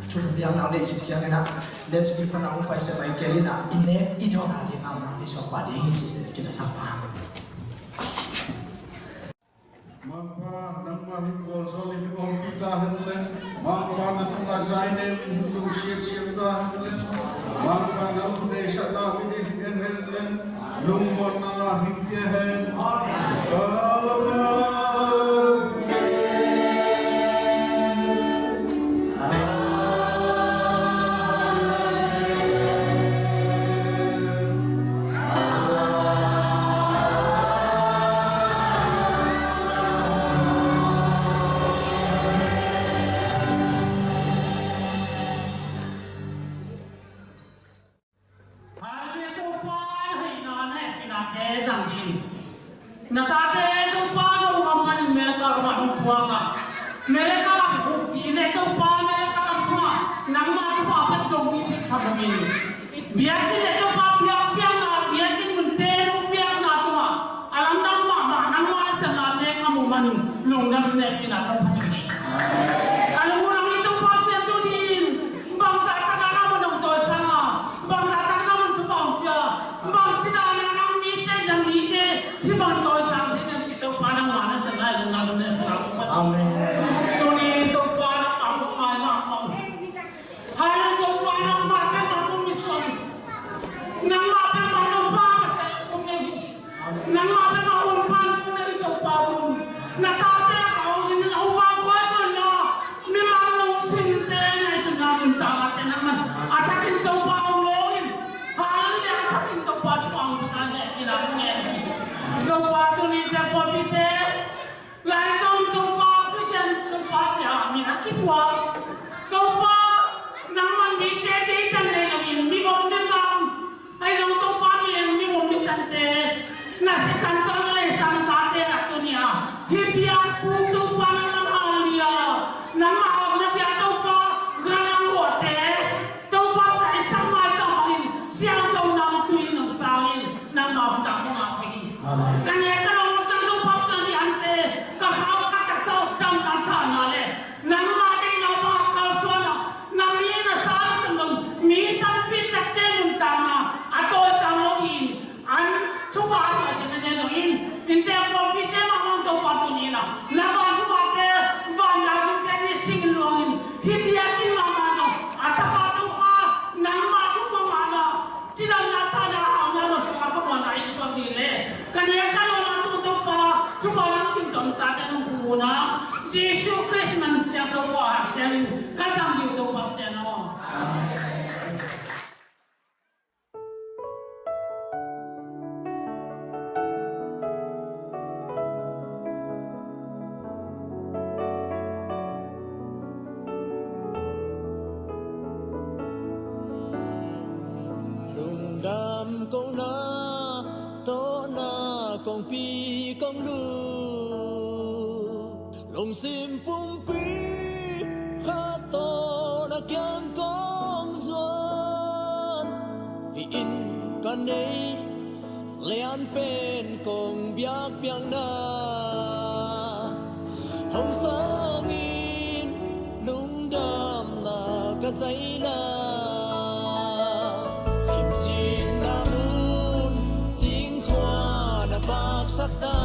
Thu piakna nei khit ciangin ah, Leslie pan a hong paisa Michael in ah, i nek i dawnna ding a, nang nei suak pah ding hi ci, kizasak pah. Mangpa, nangmah hih khualzawl in hong pi ta hen le, Mangpa na tungah zainem in hong lungsiat siam ta hen le, Mangpa na hong deihsakna hong deih hen le, lungmuanna hong pia hen. Amen. Hallelujah, Topa, hehpihna, hehpihna te zang ding. Na tate Topa, Zogam panin America gam ah hong puak a, America gam ah hong uk ding leh Topa, America gam sungah nangmah thupha phat dong ding phat tham lo in. Biakinn leh Topa, biakpiakna, biakinn munte nong piakna tungah a lamdang mahmah nangmah siamnate ka muh manin lungdam, hehpihna tawh phat ding hi. A lungdam hi Topa Pasian, tuni in bangzah tak a na mun hong tawisang a, bangzah tak a na mun thupha hong pia, bangci dan a nang mite, na mite hih bang tawisang thei hiam cih Topa nangmah na siamna lungdam, hehpihna tawh phat. Amen. Tuni Topa nangmah hong ngai mahmah. Hallelujah, Topa nangmah peuhmah kong misuan. Nangmah peuhmah Topa ka sep kong nei hi. Nangmah peuhmah hun pan kong nei hi Topa tun. Na tate ka hong in na uvang koi koi na. Mimal nong sinte ngaihsutna nuntakna te nangman a thakin Topa hong lawng in. Hallelujah, a thakin Topa thu hong sa ne kila ngen. Topa tuni te pawlpite. Lai zong Topa, Christian Topa sia min a kiphuak. Topa, nangman mite deihdan nei loin, migawm migam. Ahi zong Topa, mi leng migawm misante, na sisan tawh na leisan tate na tuni a hih biakbuk Topa nangman hallelujah. Nangmah awkna dia Topa, gallang guahte. Topa sa i sak mai tawh bangin siangtho nam tui nong sang in nangmah hun a hong ap hi. Amen. Ka nek ka lawn ciang Topa sa ni ante ka khau ka taksa uh damna thahna le nangmah deihna bang a kalsuan a na mi na sa lo tam lo mi tampi takte nuntakna a tawisang lo ding in an thupha suah ding na ne zongin innte pawlpite mahmah Topa tuni in a na van thuphate van na dungte ni sing luangin hih biakinn mahmah zong a thakha Topa nangmah thu pawlna cidamna thahna hauhna lo sungah ka muanna in suak ding le ka nek ka lawn a tung Topa thupha lam kim tawh tate nong phu na Jesu Christ man siang Topa a siangin ka zang ding Topa siang aw. Amen. Lungdam ko na, tawh na kongpi kong lut. Lungsim pumpi khat tawh na kiang kong zuan. Hih inn ka neih lian pen kong biakpiakna hong sangin lungdamna ka zaina. Khimsinna mun singkhua na paksak ta.